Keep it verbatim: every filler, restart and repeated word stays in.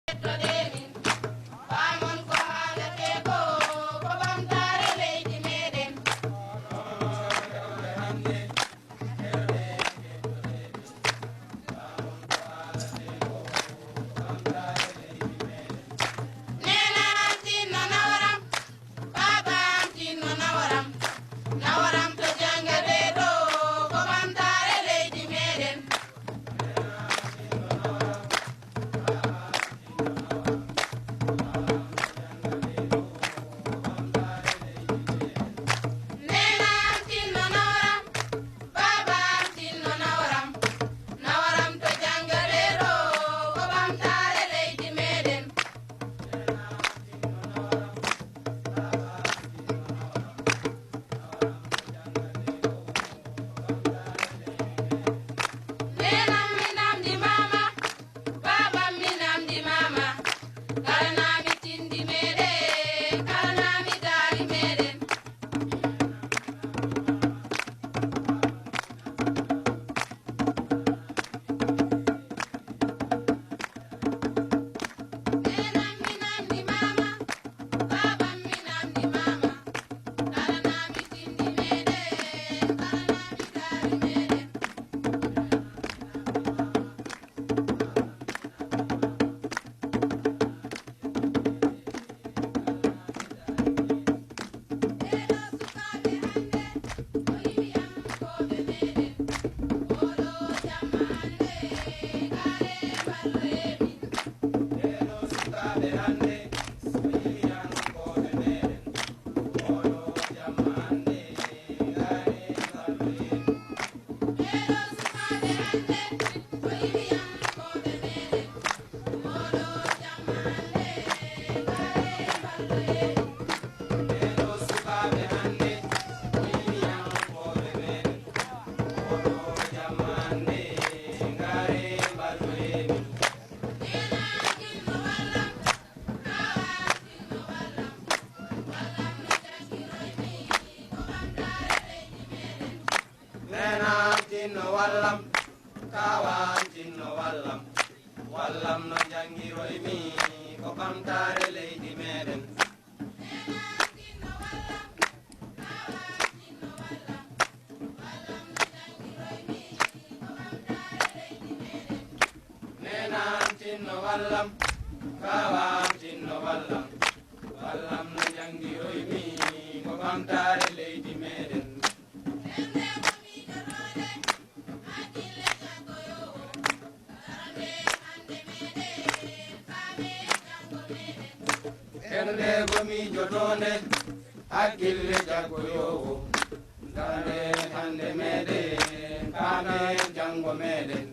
Hettoɗee min, paamon ko haalate ko, ko ɓamtaare leydi meɗen. Neene am tinno nawaram, baaba am tinno nawaram, nawaram to janngatee ɗo, ko ɓamtaare leydi meɗen. Neene am tinno nawaram, baaba am tinno nawaram, nawaram to janngatee ɗo, ko ɓamtaare leydi meɗen. Neene am mi namndi maama, baaba am mi namndi maama, kala na mi tinndi meɗen, kala na mi daari meɗen. Neene am mi namndi maama, baaba am mi namndi maama, kala na mi tinndi meɗen, kala na mi daari meɗen. Ɓeeɗo sukaaɓe hannde ko yimiyankooɓe meɗen, oɗo jamma hannde, ngare mballoye min. Ɓeeɗo sukaaɓe hannde ko yimiyankooɓe meɗen, oɗo jamma hannde, ngare mballoye min. Ɓeeɗo sukaaɓe hannde ko yimiyankooɓe meɗen, oɗo jamma hannde, ngare mballoye min. Ɓeeɗo sukaaɓe hannde ko yimiyankooɓe meɗen, oɗo jamma hannde, ngare mballoye min. Neene am tinno wallam, baaba am tinno wallam, wallam no janngiroy mi, ko ɓamtaare leydi meɗen. Neene am tinno wallam, baaba am tinno wallam, wallam no janngiroy mi, ko ɓamtaare leydi meɗen. Neene am tinno wallam, baaba am tinno wallam, wallam no janngiroy mi, ko ɓamtaare leydi meɗen. Ɓernde ko miijotoonde, hakkille jaggoyoowo. Darnde hannde meɗen, paamen janngo meɗen.